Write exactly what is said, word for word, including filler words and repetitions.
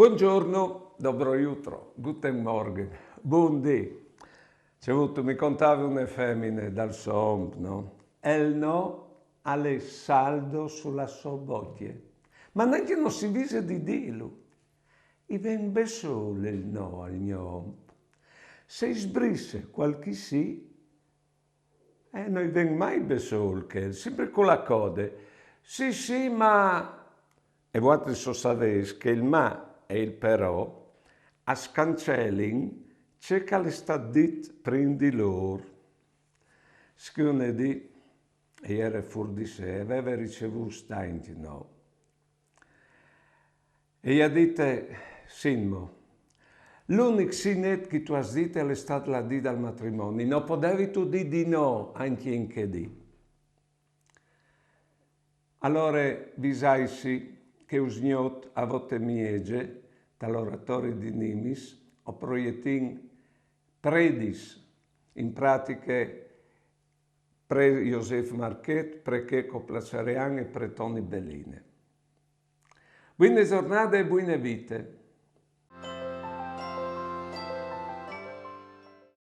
Buongiorno, dobro jutro, guten Morgen, bundì. Cioè, tu mi contavi une femine dal so om, no? El no al è saldo su la so bocje. Ma nancje no si vise di dîlu. I ven bessôl il no al gno om. Se i sbrisse cualchi sì, eh, no i ven mai bessôl chel, simpri cu la code. Sì, sì, ma... E vualtris o savês che il ma e il però a scancelin ce che al è stât dit prin di lôr. Sicûr un dì, e jere fûr di se, e veve ricevût tancj no. E i à dite: «Sint mo, l'unic sì net che tu âs dit al è stât la dì dal matrimoni, no podevistu dî di no ancje in chê dì?» Alore visaitsi che usgnot a vote mieze, tal oratori di Nimis, o proietìn predis, in pratiche pre Josef Marchet, pre Checo Placerean e pre Toni Beline. Buine zornade e buine vite.